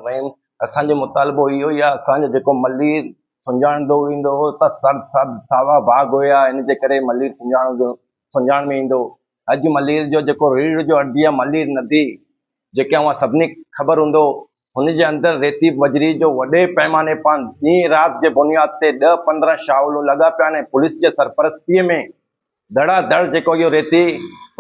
الرحيم اسان جو مطالبو اهو ئي آهي اسان جو جيڪو ملير سڃاڻندو ويندو هو ته سر سبز ساوا باغ هيا ان جي ڪري ملير سڃاڻندو سڃاڻ ۾ ايندو اڄ ملير جو جيڪو ريڙهه جو اڏي آهي ملير ندي جيڪي اوهان سڀني کي خبر هوندو هن جي اندر ريتي بجري جو وڏي پيماني پان ڏينهن رات جي بنياد تي ڏهه 15 شاولون لڳا پيا آهن ۽ پوليس جي سرپرستي ۾ ڌڙا ڌڙ جيڪو اهو ريتي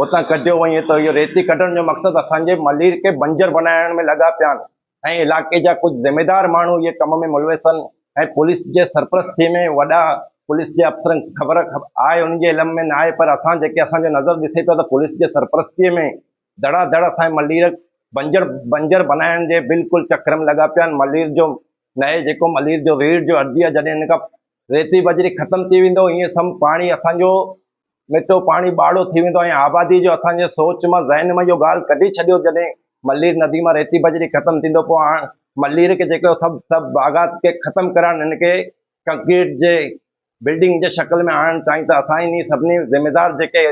اتان ڪڍيو وڃي ٿو اهو ريتي ڪڍڻ جو مقصد اسان جي ملير کي بنجر بنائڻ ۾ لڳا پيا آهن ۽ علائقي جا ڪجهه ذميدار ماڻهو اهي ڪم ۾ ملوث آهن ۽ پوليس جي سرپرستي ۾ وڏا پوليس جي افسرن کي خبر آهي انهن جي علم ۾ ناهي پر اسان جيڪي اسان جو نظر ڏسي پيو ته پوليس جي سرپرستي ۾ ڌڙا ڌڙ اسان جي ملير بنجر بنجر بنائڻ جي بلڪل چڪر ۾ لڳا پيا آهن ملير جو نئين جيڪو ملير جو ريڙهه جو اڏي آهي جڏهن ان کان ريتي بجري ختم ٿي ويندو ائين سم پاڻي اسان جو مٺو پاڻي ٻاڙو ٿي ويندو ۽ آبادي جو اسان جي سوچ مان ذهن مان اهو ڳالهه ڪڍي ڇڏيو جڏهن ملير ندي مان ريتي بجري ختم ٿيندو پوء هاڻ ملير کي جيڪو سڀ سڀ باغات کي ختم ڪرائڻ هن کي ڪنڪريٽ جي بلڊنگ جي شڪل ۾ آڻڻ چاهين ته اسان انهي سڀني ذميدار جيڪي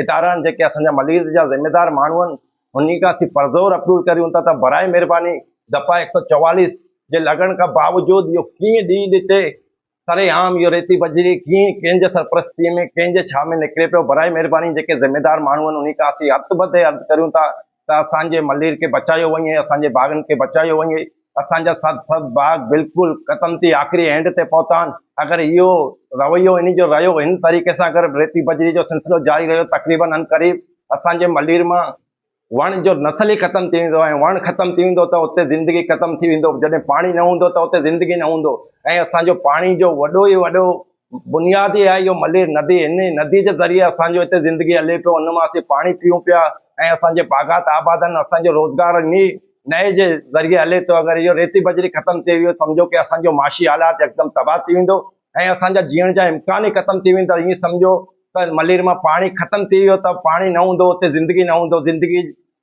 ادارا آهن جيڪي اسان جا ملير جا ذميدار ماڻهو آهن انهي کان اسين پرزور اپيل ڪريون ٿا ته برائي مهرباني دفعا 144 جي لڳڻ کان باوجود اهو ڪيئن ڏينهن ڏٺي سري عام اهو ريتي بجري ڪيئن ڪنهن جي سرپرستي ۾ ڪنهن جي ڇا ۾ نڪري پيو برائي مهرباني جيڪي ذميدار ماڻهو آهن انهي کان اسين هٿ ٻڌي عرض ڪريون ٿا ته اسان جي ملير کي بچايو وڃي اسان جي باغن کي بچايو وڃي اسان جا سڀ سڀ باغ بلڪل ختم ٿي آخري اينڊ تي پهتا آهن اگر اهو رويو انهي جو رهيو هن طريقي سان اگر ريتي بجري جو سلسلو جاري رهيو تقريبن عنقريب اسان جي ملير مان وڻ جو نسل ئي ختم ٿي ويندو ۽ وڻ ختم ٿي ويندو ته اتي زندگي ختم ٿي ويندو جڏهن پاڻي نه هوندو ته اتي زندگي نه هوندو ۽ اسان جو پاڻي جو وڏو ئي وڏو بنياد ئي آهي اهو ملير ندي ان ندي جي ذريعي اسان جو هتي زندگي هلي پيو ان مان اسين پاڻي پيئون پيا ۽ اسان جي باغات آباد آهن اسان جو روزگار ان ئي نئين جي ذريعي هلي ٿو اگر اهو ريتي بجري ختم ٿي ويو سمجهو ڪي اسان جو معاشي حالات يڪدم تباهه ٿي ويندو ۽ اسان جا جيئڻ جا امڪان ئي ختم ٿي ويندا ائين سمجهو ته ملير مان پاڻي ختم ٿي ويو ته پاڻي نه هوندو اتي زندگي نه هوندو زندگي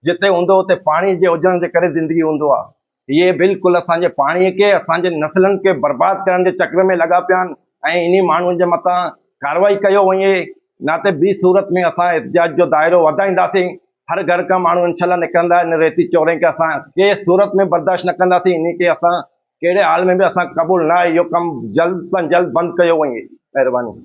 جتي هوندو اتي پاڻي جي هجڻ جي ڪري زندگي هوندو آهي اهي بلڪل اسان جي پاڻي کي اسان جي نسلن کي برباد ڪرڻ جي چڪر ۾ لڳا پيا آهن ۽ انهي ماڻهن جي مٿان ڪارروائي ڪيو وڃي نه ته ٻي صورت ۾ اسان احتجاج جو دائرو وڌائينداسين هر گهر کان ماڻهو انشاء الله نڪرندا ان ريتي چورين کي اسان ڪنهن صورت ۾ برداشت نه ڪنداسين انهي کي اسان ڪهڙي حال ۾ به اسان قبول نه آهي اهو ڪم جلد کان جلد بند ڪيو وڃي مهرباني.